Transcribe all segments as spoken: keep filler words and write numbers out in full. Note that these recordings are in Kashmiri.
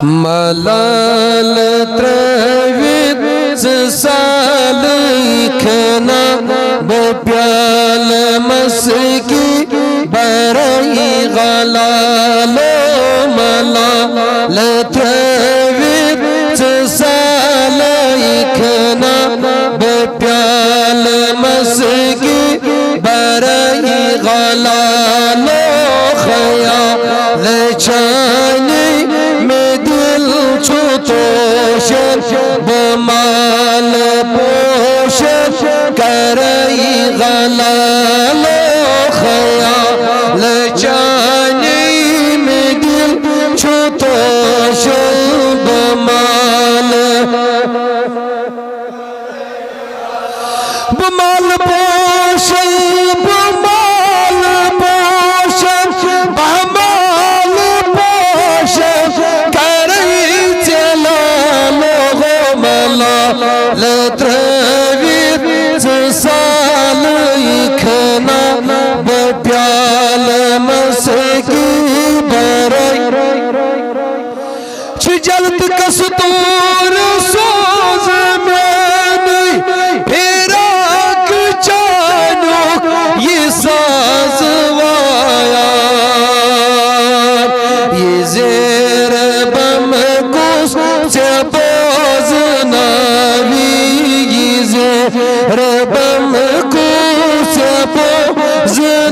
ملال ترٲوِتھ ژٕ سالٕے کھنا، بہٕ پیالہٕ مسکی برٲیی غلالو۔ ملال ترٲوِتھ ژٕ سالٕے کھنا، بہٕ پیالہٕ مسکی برٲیی غلالو۔ خیال چانی مےٚ دِل چھُ توشن، بہٕ مال پوشن کرٲیی غلالو۔ خیال چانی مےٚ دِل چھُ توشن، بہٕ مال بہٕ مال پوشن، بہٕ مال پوشن، بہٕ مال پوشن کرے ژےٚ لالو۔ ملال ترٲوِتھ ژٕ سالٕے کھنا، بہٕ پیالہٕ مسکی برے۔ چھُ جلد کستور سوز میانُے، فراق چانیُک یہِ ساز وایان۔ یہِ زیر بم کُس ژےٚ بوزناوی، یہِ زیر بم کُس ژےٚ بوزناوی،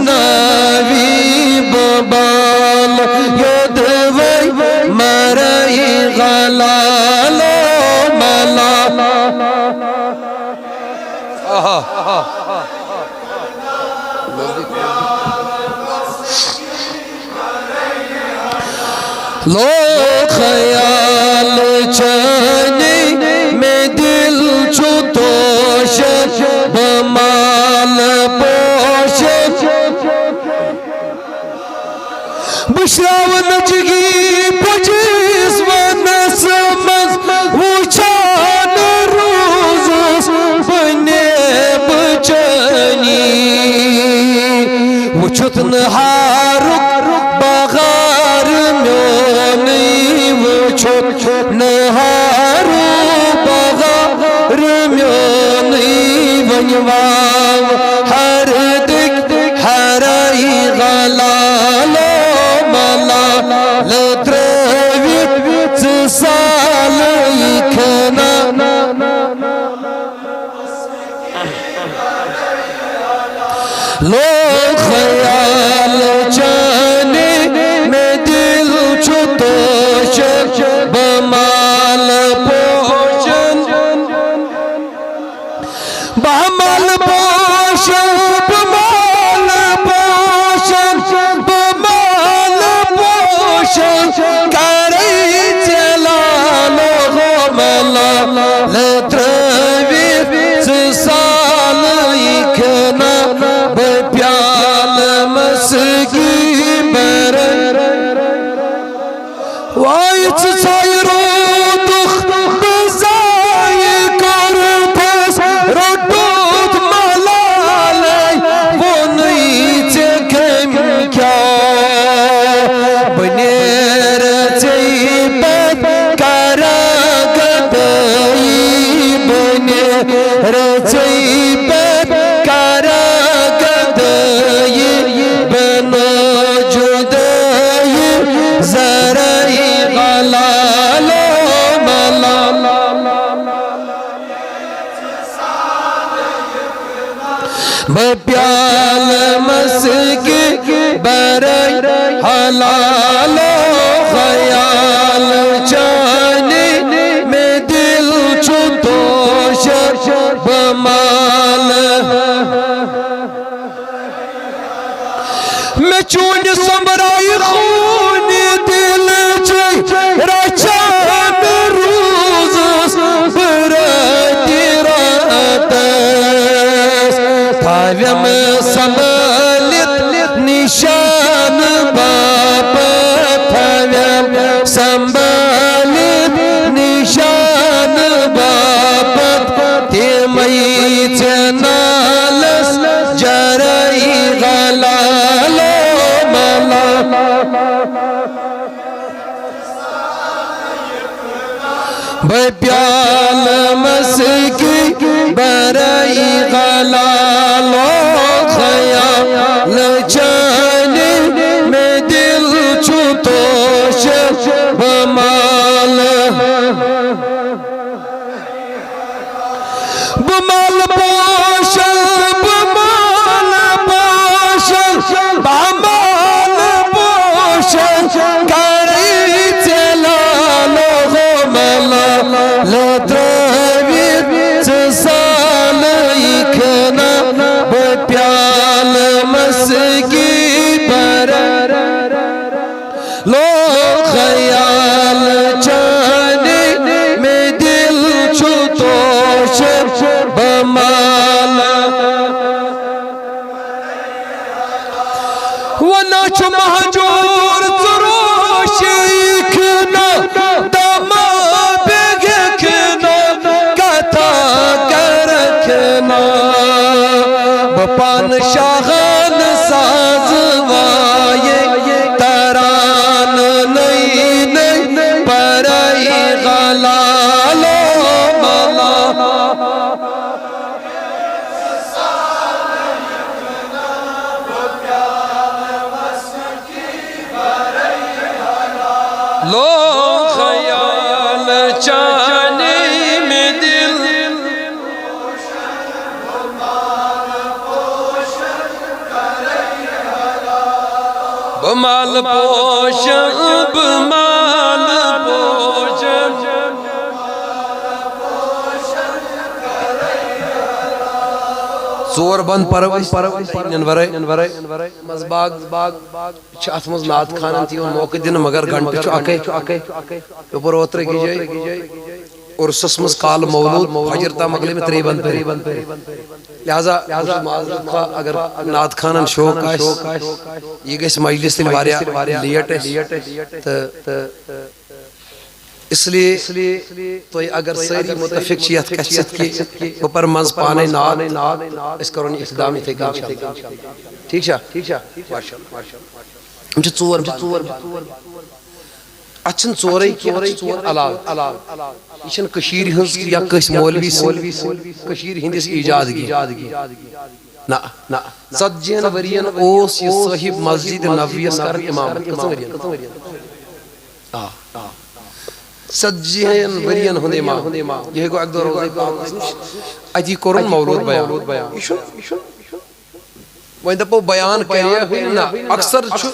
بہٕ بال یوٚدوَے مرے غلالو۔ ملال۔ آہا۔ لو خیال چانی مےٚ دِل چھُ توشن، بہٕ مال پوشن۔ بشراونچ گی پجیس ونس منز وچھان روزس بنے بچنی۔ وچھت نہارک بغار میونی، وچھت نہارک بغار میونی، ونواو ہر دک ہرائی غلالو۔ ملال ترٲوِتھ ژٕ سالٕے کھنا۔ لو خیال چانی مےٚ دِل چھُ توشن، بہٕ مال پوشن۔ بہٕ مال پوشن، بہٕ مال پوشن، بہٕ مال پوشن کرے ژےٚ لالو۔ ملال ترٲوِتھ ژٕ سالٕے کھنا، بہٕ پیالہٕ مسکی برے۔ وای ژٕ ژھاے روٗدُکھ بہٕ زایہِ کوٚرتھَس، روٚٹُتھ ملالَے ووٚنُے ژےٚ کَمہِ کیٛاہ؟ بہٕ نیرٕ ژےٚ پٮ۪ٹھ کَرٕ گدٲیی، بہٕ نیرٕ ژےٚ پٮ۪ٹھ کَرٕ گدٲیی، بہٕ نہٕ جدٲیی ذرعی غلالو ملال۔ بہٕ پیالہٕ مسکہِ برے حلالو خیال چانہِ، مےٚ دِل چھُ توشر بہٕ مالہٕ۔ مےٚ چوٗنہِ سۄمبرایہِ خوٗنہِ دِل چھے رچھان روٗزُس بہٕ راتہِ راتس۔ تھاوٮ۪م سنبھٲلِتھ نِشان باپتھ، تھاوٮ۪م سنبھٲلِتھ نِشان باپتھ، تِمے ژےٚ نالس جرٲیی غلالو ملال۔ بہٕ پیالہٕ مسکی برٲیی غلالو خیال چانہِ، مےٚ دِل چھُ توشہِ بہٕ مالہٕ۔ بہٕ مالہٕ پوشن، بہٕ مالہٕ پوشن، بہٕ مالہٕ پوشن، کرٕ ژےٚ لالو ملالہٕ ترٲوِتھ ژٕ سالٕے کھنہ۔ بہٕ پیالہٕ مسکی برا لو خیال چانہِ، مےٚ دِل چھُ توشہِ بہٕ مالہٕ۔ ونان چھُ مہجور ژٕ روشی کھنہ، دما بیگہِ کھنہ، کتھا کرکھنہ۔ بہٕ پانہٕ شاہان ساز وایے، تران نئی نئی پرائی غلالو ملا۔ لو خیال چانہِ، مےٚ دِل بہٕ مالہٕ پوشن، بہٕ مالہٕ پوشن۔ ژور بند پرو أسۍ، پرو أسۍ، نٮ۪ن ورٲے، نٮ۪ن ورٲے۔ منٛز باغ، باغ، باغ۔ چھِ اتھ منٛز نعت خوانن تہِ یِوان موقعہٕ دِنہٕ، مگر گھنٹہٕ چھُ اکے۔ مےٚ پوٚر اوترٕ أکِس جایہِ عرسس منٛز کالہٕ مولود، فجر تام مۄکلے مےٚ ترٛیٚیہِ بندٕ پٔرِتھ۔ لہذا بہٕ چھُس معذرت خواہ اگر نعت خوانن شوق آسہِ، یہِ گژھِ مجلس تیٚلہِ واریاہ لیٹ اَسہِ۔ تہٕ اس لیے تُہۍ اگر سٲری متفق چھِ یتھ کتھِ سۭتۍ کہِ بہٕ پرٕ منٛز پانے نعت، أسۍ کرون یہِ اختتام یِتھے کٔنۍ انشاءاللہ۔ ٹھیک چھا؟ ٹھیک چھا؟ ماشاءاللہ۔ یِم چھِ ژور بند۔ اتھ چھِنہٕ ژورے کینٛہہ، اتھ چھِ ژور علاوٕ۔ یہِ چھَنہٕ کٔشیٖرِ ہٕنٛز یا کٲنٛسہِ مولوی سٕنٛز، کٔشیٖرِ ہٕنٛدِس ایجاد کینٛہہ۔ نہ، نہ۔ ژتجی ہن ؤرین اوس یہِ صٲحب مسجد نبویس کران امامت۔ کٔژن ؤرین؟ آ۔ ژتجی ہن ؤرین ہُنٛد امام۔ یہِ ہیٚکو اکہِ دۄہ روزے پاکس نِش۔ اتی کوٚرُن مولود بیان۔ یہِ چھُنہٕ، یہِ چھُنہٕ، یہِ چھُنہٕ۔ وۄنۍ دپو بیان کرے ہُہ نہ۔ اکثر چھُ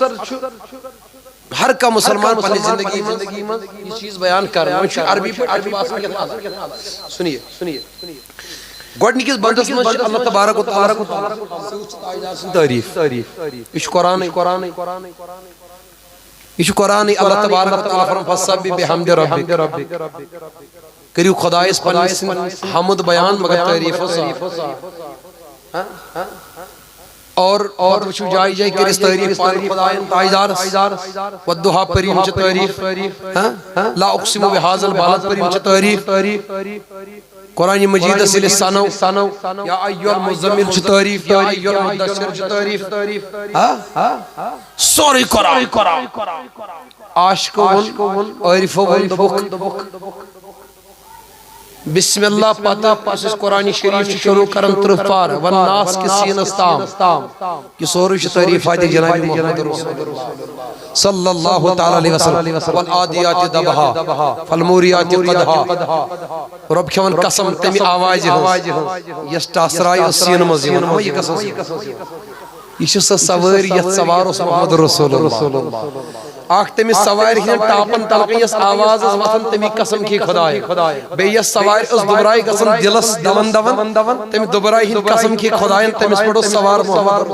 ہر کانٛہہ مسلمان پننہِ زندگی منٛز یہِ چیٖز بیان کران۔ وۄنۍ چھُ عربی پٲٹھۍ، اَتھ چھُ باسان کیٛاہ تام۔ سُنیے، سُنیے۔ گۄڈٕنِکِس بندس منٛز چھُ اللہ تبارک و تعالیٰ سٕنٛز تعریف۔ یہِ چھُ قرآنٕے۔ یہِ چھُ قرآنٕے۔ اللہ تبارک و تعالیٰ فرماوان، "فسبح بحمد ربک۔" کٔرِو خدایس پننہِ سٕنٛز حمد بیان، مگر تعریفو سان۔ اور، اور وٕچھِو جایہِ جایہِ کٔرِس تعریٖف پانہٕ خۄدایَن تاجدارَس۔ والضحیٰ پٔرِو یِم چھِ تعریٖف۔ ہاں؟ لا اقسم بہذا البلد پٔرِو یِم چھِ تعریٖف۔ قرآن مجیدَس ییٚلہِ سَنو، یا ایھا المزمل چھِ تعریٖف، یا ایھا المدثر چھِ تعریٖف۔ ہاں؟ سورُے قرآن۔ عاشقو ووٚن، عٲرفو ووٚن، دوٚپُکھ، بسم اللہ پتہ پس أسۍ قرآن شریف چھِ شروع کران ترٕٛہ پارٕ، والناس کِس سیٖنس تام۔ یہِ سورُے چھُ تعریٖفات جناب محمد رسول اللہ صلی اللہ تعالیٰ علیہ وسلم۔ والعادیات ضبحا، فالموریات قدحا۔ رۄب کھٮ۪وان قسم تمہِ آوازِ ہٕنٛز، یۄس ٹاسراے ٲس سیٖنہٕ منٛز یِوان۔ اَوے یہِ قسم۔ یہِ چھِ سۄ سوٲرۍ یَتھ سوار اوس محمد رسول اللہ۔ اکھ تٔمِس سوارِ ہٕنٛدٮ۪ن ٹاپن تلہٕ کنہِ یۄس آواز ٲس وۄتھان، تَمی قسم کھے خۄداے۔ بیٚیہِ یۄس سوارِ ٲس دُبراے گژھان دِلس دون دون، تَمہِ دُبراے ہٕنٛدِ قسم کھے خۄداین، تٔمِس پٮ۪ٹھ اوس سوار محمد۔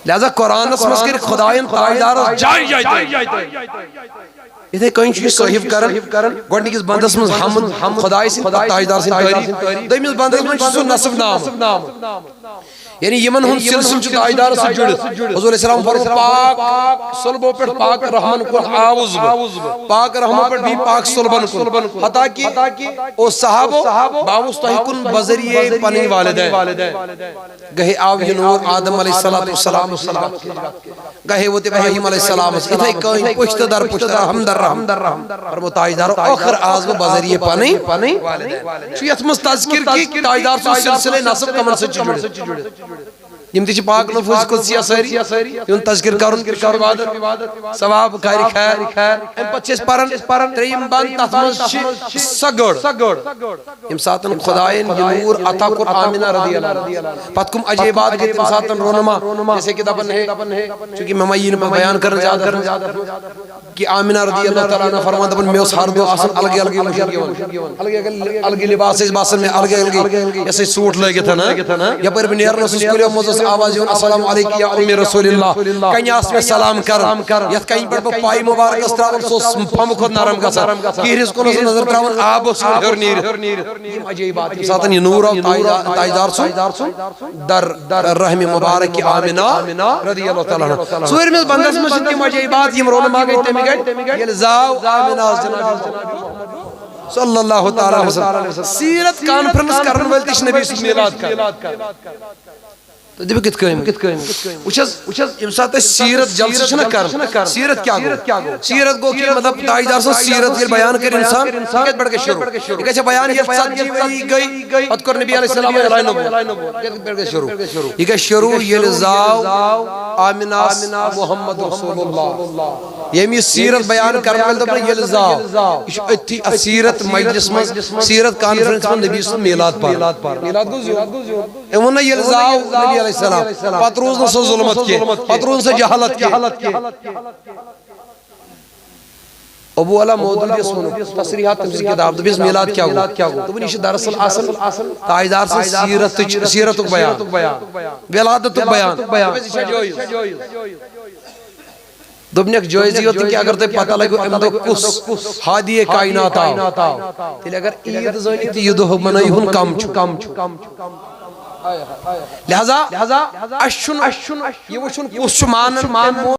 لہذا قرآنس منٛز کٔرۍ خۄداین تاجدارس جایہِ جایہِ تعریٖف۔ یِتھے کٔنۍ چھُ یہِ صٲحب کران، گۄڈٕنِکِس بندس منٛز حمد خۄداے سٕنٛدۍ، پتہٕ تاجدار سٕنٛدۍ تعریٖف، دوٚیمِس بندس منٛز چھُ سُہ نصب نامہٕ۔ یعنی یِمن ہُنٛد سلسلہٕ چھُ تاجدارس سۭتۍ جُڑِتھ۔ حضور علیہ السلام فرموو، پاک صلبو پٮ۪ٹھ پاک رحمن کُن آوُس بہٕ، پاک رحمن پٮ۪ٹھ بیٚیہِ پاک صلبن کُن، حتیٰ کہِ اوس صحابو، بہٕ آوُس تۄہہِ کُن بذریعہ پنٕنۍ والدین۔ گہے آو یہِ نور آدم علیہ الصلوۃ والسلام، گہے ووت ابراہیم علیہ السلام، یِتھے کٔنۍ پُشتہٕ در پُشتہٕ، رحم در رحم۔ فرموو تاجدارو، ٲخر آس بہٕ بذریعہ پنٕنۍ والدین۔ چھُ یتھ منٛز تذکر کہِ تاجدار سُنٛد سلسلے نسب کمن سۭتۍ چھُ جُڑِتھ؟ یِم تہِ چھِ پاک نفوس قدسیہ سٲری، یِہُنٛد تذکر کرُن تہِ چھُ عبادت، ثواب کارِ خیر۔ امہِ پتہٕ چھِ أسۍ پران ترٛیٚیِم بند، تتھ منٛز چھِ سۄ گٔر، ییٚمہِ ساتہٕ خدایَن یہِ نور عطا کوٚر آمنہ رضی اللہ عنہا۔ پتہٕ کٕم عجیبات گٔے تَمہِ ساتہٕ رونما، جیسے کہ دپان ہے، چونکہ مےٚ ما یی نہٕ پتہٕ بیان کرُن زیادٕ۔ کہ آمنہ رضی اللہ تعالیٰ عنہا فرمان دپان، مےٚ اوس ہر دۄہ آسان الگٕے الگٕے مُشُک یِوان، الگٕے الگٕے، الگٕے لباس ٲسۍ باسان مےٚ، الگٕے الگٕے، یہِ ہسا یہِ سوٗٹ لٲگِتھ ہنا۔ یپٲرۍ بہٕ نیران اوسُس، کُلیو منٛز ٲس آواز یِوان، السلام علیکی یا اُمِ رسول اللہ۔ کنہِ آسہٕ مےٚ سلام کران، یتھ کنہِ پٮ۪ٹھ بہٕ پایہِ مُبارک ٲس تراوان، سُہ اوس پھمبہٕ کھۄتہٕ نرم گژھان۔ کِہرِس کُن ٲس نظر تراوان، آب اوس یِوان ہیوٚر نیٖرِتھ۔ یِم عجیبات، ییٚمہِ ساتہٕ یہِ نوٗر آو تاجدار، تاجدار سُنٛد، در، در رحم مبارک آمنہ رضی اللہ تعالیٰ عنہا۔ ژوٗرمِس بندس منٛز چھِ تِم عجیبات، یِم رونما گٔے تَمہِ گٔے، ییٚلہِ زاو آمنہ ٲس جناب صلی اللہ تعالیٰ علیہ وسلم۔ سیرت کانفرنس کرن وٲلۍ تہِ چھِ نبی سُنٛد میلاد کران۔ تہٕ دِبہٕ کِتھ کٔنۍ؟ کِتھ کٔنۍ؟ وٕچھ حظ، وٕچھ حظ، ییٚمہِ ساتہٕ أسۍ سیرت جلسہٕ چھِنہ کران، سیرت کیٛاہ گوٚو؟ سیرت گوٚو کہِ مطلب تاجدار سٕنٛز سیرت ییٚلہِ بیان کرِ انسان، یہِ کتہِ پٮ۪ٹھ گژھِ شروع؟ یہِ گژھِ بیان ییٚلہِ ژتجی ؤری گٔے، پتہٕ کوٚر نبی علیہ السلام اعلان نبوت۔ یہِ کتہِ پٮ۪ٹھ گژھِ شروع؟ یہِ گژھِ شروع ییٚلہِ زاو آمنہ محمد رسول اللہ۔ ییٚمہِ یہِ سیرت بیان کرن وٲلۍ دوٚپ نہ ییٚلہِ زاو، یہِ چھُ أتھی اَتھ سیرت مجلس منٛز، سیرت کانفرنس منٛز نبی سُنٛد میلاد پران۔ میلاد گوٚو زیوٗن۔ أمۍ ووٚن نہ ییٚلہِ زاو نبی علیہ السلام، پتہٕ روٗز نہٕ سۄ ظلمت کینٛہہ، پتہٕ روٗز نہٕ سۄ جہالت کینٛہہ۔ ابو علا مودودیس ووٚنُکھ تصریحات تٔمۍ سٕنٛز کِتاب، دوٚپُس میلاد کیٛاہ گوٚو؟ دوٚپُن یہِ چھُ دراصل آسان تاجدار سٕنٛز سیرتٕچ، سیرتُک بیان، ولادتُک بیان۔ دوٚپُس یہِ چھا جٲیِز؟ دوٚپنکھ جٲیزٕے یوت نہٕ کینٛہہ، اگر تۄہہِ پتہ لگیو امہِ دۄہ کُس ہادی کائنات آو، تیٚلہِ اگر عید زٲنِو تہٕ یہِ دۄہ منٲیِہُن کم چھُ۔ لہذا، لہذا اسہِ چھُنہٕ، اسہِ چھُنہٕ یہِ وٕچھُن کُس چھُ مانان، کٔمۍ مون۔